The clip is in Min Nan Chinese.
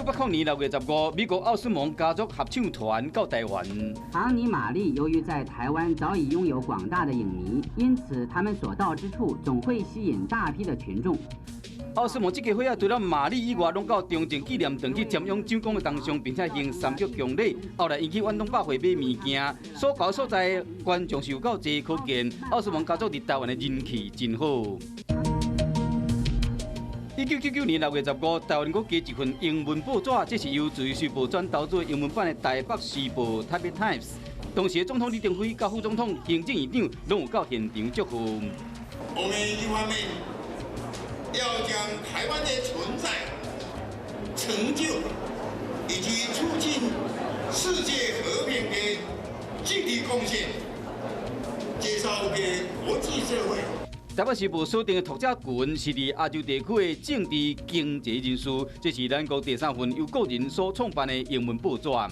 九八零年6月15，美國奧斯蒙家族合唱團到台灣。昂尼瑪麗由於在台灣早已擁有廣大的影迷，因此他們所到之處總會吸引大批的群眾。奧斯蒙這家伙仔除了瑪麗以外，攏到中正紀念堂去瞻仰蔣公的銅像，並且行三鞠躬禮。後來，𪜶去遠東百貨買物件，所到所在觀眾是有夠濟，可見奧斯蒙家族佇台灣的人氣真好。1999年6月15，台灣閣加一份英文報紙，這是由自由時報轉投資英文版的《台北時報》（Taipei Times）。當時的總統李登輝佮副總統行政院長攏有到現場祝賀。我們一方面要將台灣的存在、成就以及促進世界和平的具體貢獻介紹給國際社會。台北時報鎖定的讀者群是佇亞洲地區的政治經濟人士，這是咱國第三份由個人所創辦的英文報紙。